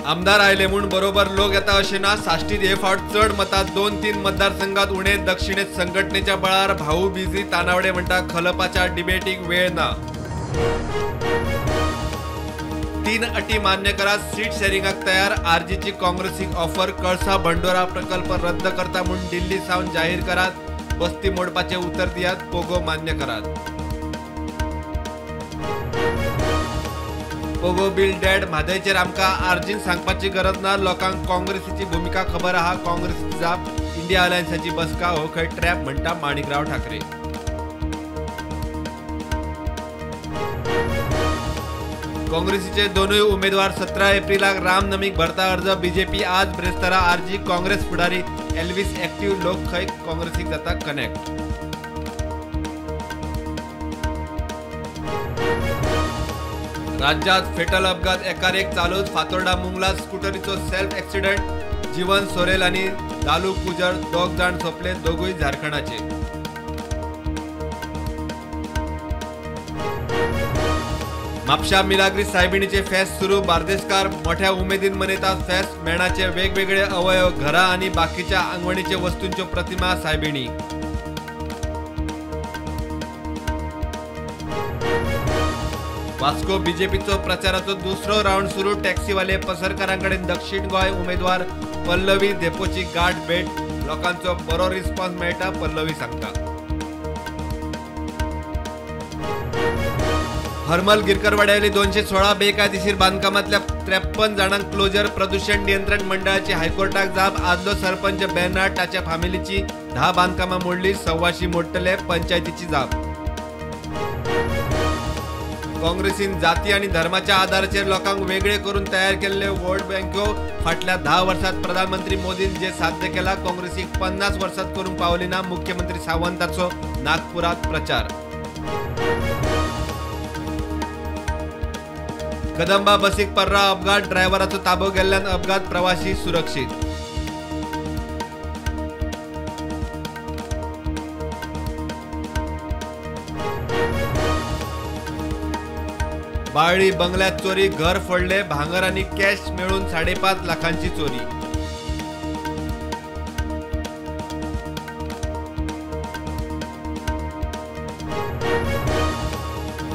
आमदार आयले म्हूण बरोबर लोक येता अशें ना. साश्टीत हे फावट चड मतां 2-3 मतदारसंघात उणे. दक्षिणेत संघटनेच्या बळार भाऊ बिझी. तानावडे म्हणटा खलपाच्या डिबेटीक वेळ ना. 3 अटी मान्य करात, सीट शेरिंगाक तयार. आरजीची काँग्रेसीक ऑफर. कळसा भंडोरा प्रकल्प रद्द करता म्हूण दिल्ली सावन जाहीर करात. बस्ती मोडपाचे उतर दियात, पोगो मान्य करात. पोगो बिल डॅड. म्हादयचेर आमकां आरजीन सांगपाची गरज ना. लोकांक काँग्रेसीची भुमिका खबर आहा. काँग्रेसीची जाप. इंडिया अलायन्साची बसका हो खंय ट्रॅप म्हणटा माणिकराव ठाकरे. काँग्रेसीचे दोनूय उमेदवार 17 एप्रिलाक रामनमीक भरता अर्ज. बीजेपी आज ब्रेस्तारा आरजी. काँग्रेस फुडारी एल्विस ऍक्टिव्ह. लोक खंय काँग्रेसीक जाता कनेक्ट. राज्यात फेटल अपघात एकार एक चालूच. फातोर्डा मुंगला स्कुटरीचो सेल्फ एक्सिडंट. जीवन सोरेल आनी दालू पुजर 2 जाण सोंपले, दोगूय झारखंडाचे. म्हापशा मिलाग्री सायबिणीचे फेस्त सुरू. बार्देसकार मोठ्या उमेदीन मनयतात फेस्त. मेणाचे वेगवेगळे अवयव, घरा आनी बाकीच्या आंगवणीचे वस्तूंच्यो प्रतिमा सायबिणी. वास्को बीजेपीचो प्रचाराचो दुसरो रावंड सुरू. टॅक्सीवाले पसरकारांकडेन दक्षिण गोंय उमेदवार पल्लवी धेंपोची गाठ भेट. लोकांचो बरो रिस्पॉन्स मेळटा, पल्लवी सांगता. हरमल गिरकरवाड्यावेली 216 बेकायदेशीर बांदकामांतल्या 53 जाणांक क्लोजर. प्रदूषण नियंत्रण मंडळाची हायकोर्टाक जाप. आदलो सरपंच बेर्नाड ताच्या फामिलीची 10 बांदकामां मोडली, 125 मोडटले, पंचायतीची जाप. काँग्रेसीन जाती आनी धर्माच्या आधाराचेर लोकांक वेगळे करून तयार केल्ले वोट बँको फाटल्या 10 वर्सात प्रधानमंत्री मोदीन जे साध्य केला काँग्रेसीक 50 वर्सात करूंक पावली ना. मुख्यमंत्री सावंताचो नागपुरात प्रचार. कदंबा बसीक पर्रा अपघात. ड्रायव्हराचो ताबो गेल्ल्यान अपघात, प्रवासी सुरक्षीत. बाळी बंगल्यात चोरी, घर फोडले, भांगर आनी कॅश मेळून 5.5 लाखांची चोरी.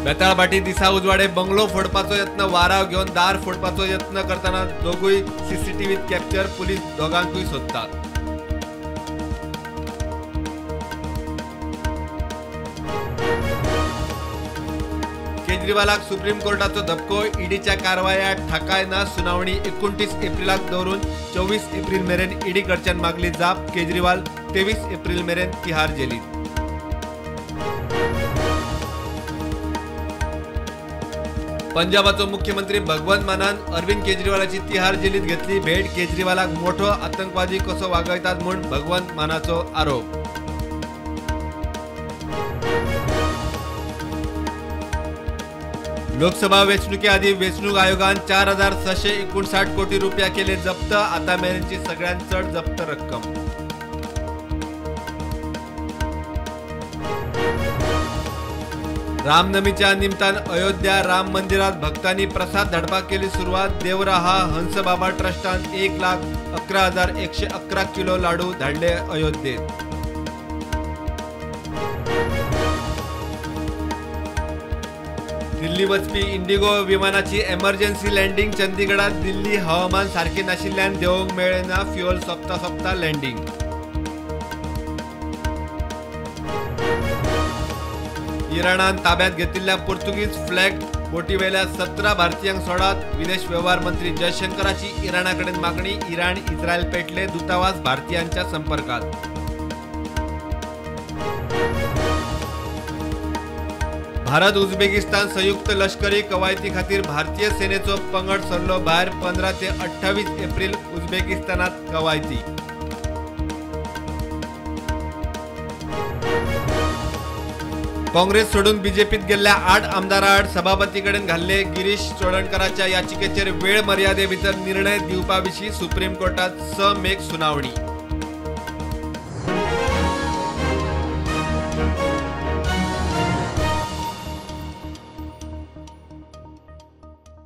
बेताळभाटी दिसा उजवाडे बंगलो फोडपाचो यत्न. वाराव घेवन दार फोडपाचो यत्न करतना दोगूय सीसीटीव्हीत कॅप्चर. पुलीस दोगांकूय सोदतात. केजरीवालाक सुप्रीम कोर्टाचो धपको. ईडीच्या कारवायाक थाकाय ना. सुनावणी 29 एप्रिलाक दवरून 24 एप्रिल मेरेन ईडी कडच्यान मागली जाप. केजरीवाल 23 एप्रिल मेरेन तिहार जेलीत. पंजाबाचो मुख्यमंत्री भगवंत मानान अरविंद केजरीवालाची तिहार जेलीत घेतली भेट. केजरीवालाक मोठो आतंकवादी कसो वागयतात म्हूण भगवंत मानाचो आरोप. लोकसभा वेंचणुके आदी वेंचणूक आयोगान 4659 कोटी रुपया केले जप्त. आता मेरेनची सगळ्यांत चड जप्त रक्कम. रामनमीच्या निमतान अयोध्या राम मंदिरात भक्तांनी प्रसाद धाडपाक केली सुरवात. देवराहा हंसबाबा ट्रस्टान 1,11,111 किलो लाडू धाडले अयोध्येत. दिल्ली वचपी इंडिगो विमानाची एमर्जन्सी लँडिंग. चंदीगडात दिल्ली हवामान सारकें नाशिल्ल्यान देंवोवंक मेळ्ळें ना. फ्युअल सोंपता सोंपता लँडिंग. इराणान ताब्यात घेतिल्ल्या पुर्तुगीज फ्लॅग बोटीवेल्या 17 भारतीयांक सोडात. विदेश वेव्हार मंत्री जयशंकराची इराणा कडेन मागणी. इराण इस्रायल पेटले, दूतावास भारतीयांच्या संपर्कात. भारत उझबेकिस्तान संयुक्त लष्करी कवायती खातीर भारतीय सेनेचो पंगड सरलो भायर. 15 ते 28 एप्रिल उझबेकिस्तानात कवायती. काँग्रेस सोडून बीजेपीत गेल्ल्या 8 आमदारांआड सभापतीकडेन घाल्ले गिरीश चोडणकराच्या याचिकेचेर वेळ मर्यादे भितर निर्णय दिवपा विशीं सुप्रीम कोर्टात 6 मेक सुनावणी.